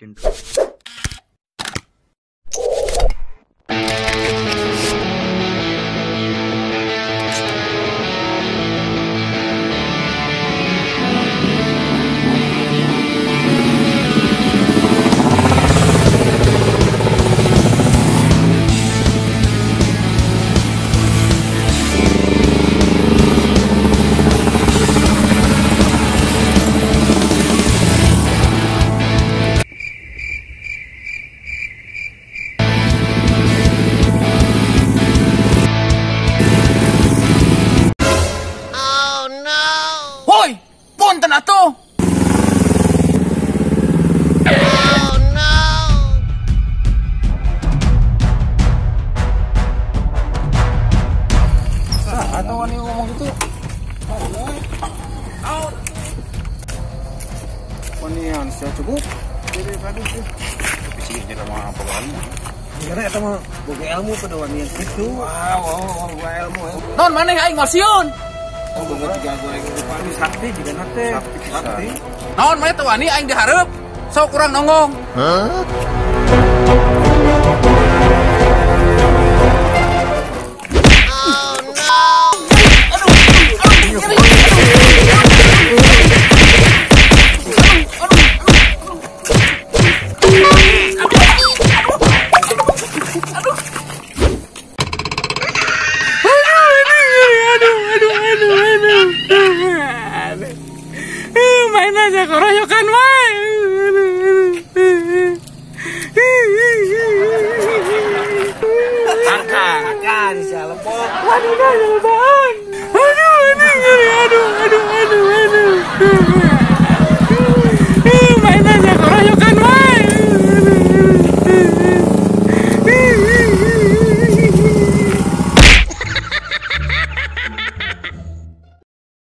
That intro. Hoy, punten atuh. Oh no. Atau wani ngomong gitu. Out. Wanian sia cukup. Jadi tadi sih. Tapi sih jadi mah apa wani. Karena eta mah boga ilmu pada wanian kitu. Wow, boga ilmu. Non maneh aing ngosieun. Oh, boga tiga goreng itu sakti juga nate. Sakti. Naon maneh teu wani aing dihareup. Sok kurang nonggong. Hah?